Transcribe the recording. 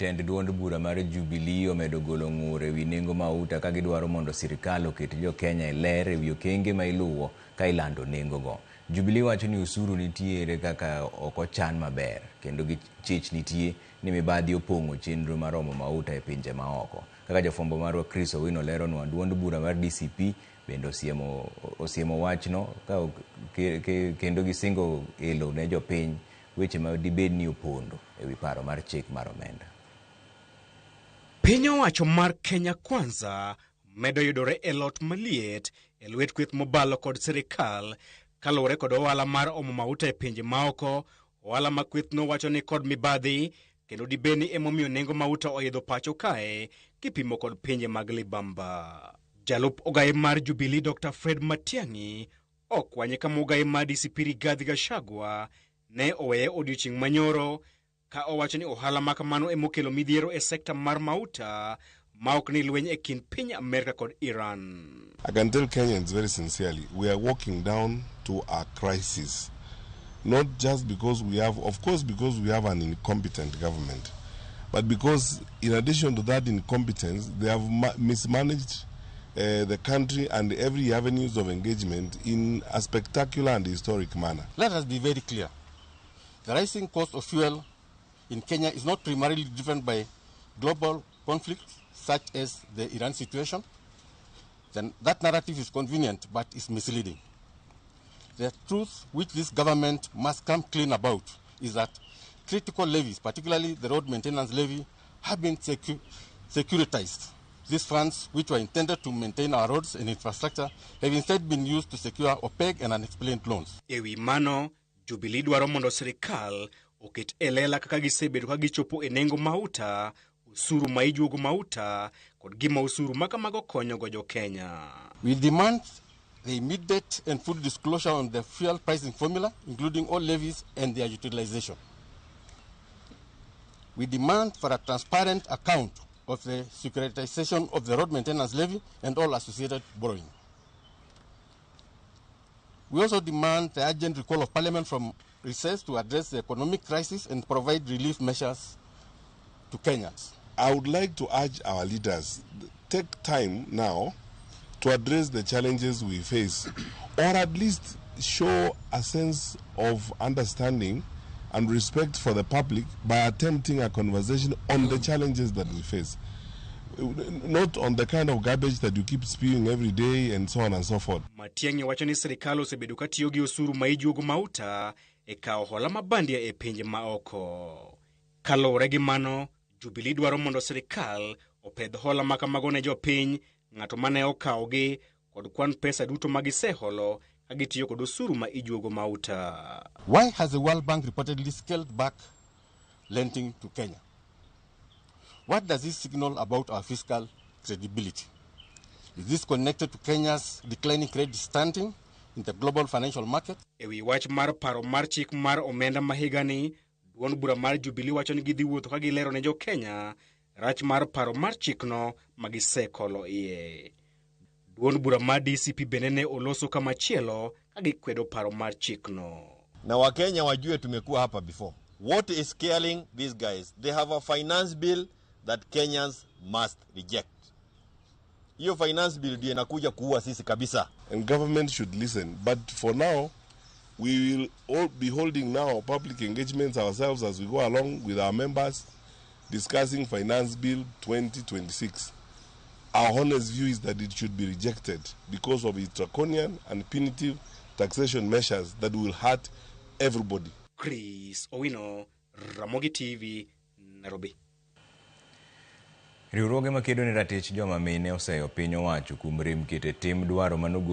Jotend duond bura mar Jubilee omedo golo ng'ur ewi nengo mauta ka gidwaro mondo sirkal oket jo-Kenya e ler ewi okenge ma iluwo ka ilando nengo go. Jubilee wacho ni osuru nitiere kaka ok ochan maber kendo gi chich nitie ni mibadhi opong'o chenro mar omo mauta e pinje maoko. Kaka jafwambo marwa Chris Owino leronwa, duond bura mar DCP bende osiemo, osiemo wachno ka, ke, ke, kendo gisingo elo ne jopiny weche ma dibed ni opondo ewi paro mar chik mar omenda. Piny owacho mar Kenya Kwanza medo yudore e lot maliet e lwet kweth mobalo kod sirikal kaluwore kod ohala mar omo mauta e pinje maoko, ohala ma kwethno wacho ni kod mibadhi kendo dibed ni emomiyo nengo mauta oidho pacho kae kipimo kod pinje mag libamba. Jalup ogaye mar Jubilee Dr. Fred Matiang'i okwanye ka mogaye mar DCP Rigathi Gachagua ne oweye odiochieng' manyoro ka owacho ni ohala ma kamano emokelo midhiero e sekta mar mauta ma ok ni lweny e kind piny Amerka kod Iran. I can tell Kenyans very sincerely, we are walking down to a crisis. Not just because we have, of course, because we have an incompetent government, but because in addition to that incompetence, they have mismanaged the country and every avenues of engagement in a spectacular and historic manner. Let us be very clear. The rising cost of fuel in Kenya is not primarily driven by global conflicts such as the Iran situation. Then that narrative is convenient but is misleading. The truth which this government must come clean about is that critical levies, particularly the road maintenance levy, have been securitized. These funds, which were intended to maintain our roads and infrastructure, have instead been used to secure opaque and unexplained loans. Ewi mano, Jubilee dwaro mondo sirikal oket e lela kaka gisebedo ka gichopo e nengo mauta, osuru ma ijuogo mauta kod gima osuru ma kamago konyo go jo Kenya. We demand the immediate and full disclosure on the fuel pricing formula, including all levies and their utilization. We demand for a transparent account of the securitization of the road maintenance levy and all associated borrowing. We also demand the urgent recall of Parliament from recess to address the economic crisis and provide relief measures to Kenyans. I would like to urge our leaders, take time now to address the challenges we face, or at least show a sense of understanding and respect for the public by attempting a conversation on the challenges that we face. Not on the kind of garbage that you keep spewing every day and so on and so forth. Matiang'i wacho ni sirikal osebedo ka tiyo gi osuru ma ijuogo mauta e kawo hola mabandia e pinje maoko. Kaluwore gi mano, Jubilee dwaro mondo sirikal opedh hola ma kamago ne jopiny, ng'ato mane okawogi kod kwan pesa duto ma giseholo ka gitiyo kod osuru ma ijuogo mauta. Why has the World Bank reportedly scaled back lending to Kenya? What does this signal about our fiscal credibility? Is this connected to Kenya's declining credit standing in the global financial market? Ewi wach mar paro mar chik mar omenda ma higani, duond bura mar Jubilee wacho ni gidhi wuotho ka gilero ne jo Kenya rach mar paro mar chikno ma gisekolo iye. Duond bura mar DCP bende ne oloso kamachielo ka gikwedo paro mar chikno. Na Wakenya wajue tumekuwa hapa before. What is scaring these guys? They have a finance bill that Kenyans must reject. Hiyo finance bill ndio inakuja kuua sisi kabisa. And government should listen. But for now, we will all be holding now public engagements ourselves as we go along with our members discussing Finance Bill 2026. Our honest view is that it should be rejected because of its draconian and punitive taxation measures that will hurt everybody. Chris Owino, Ramogi TV, Nairobi. Riwruoge makedo ne ratich joma mine oseyo piny owacho kuom rem keto e tim dwaro manogo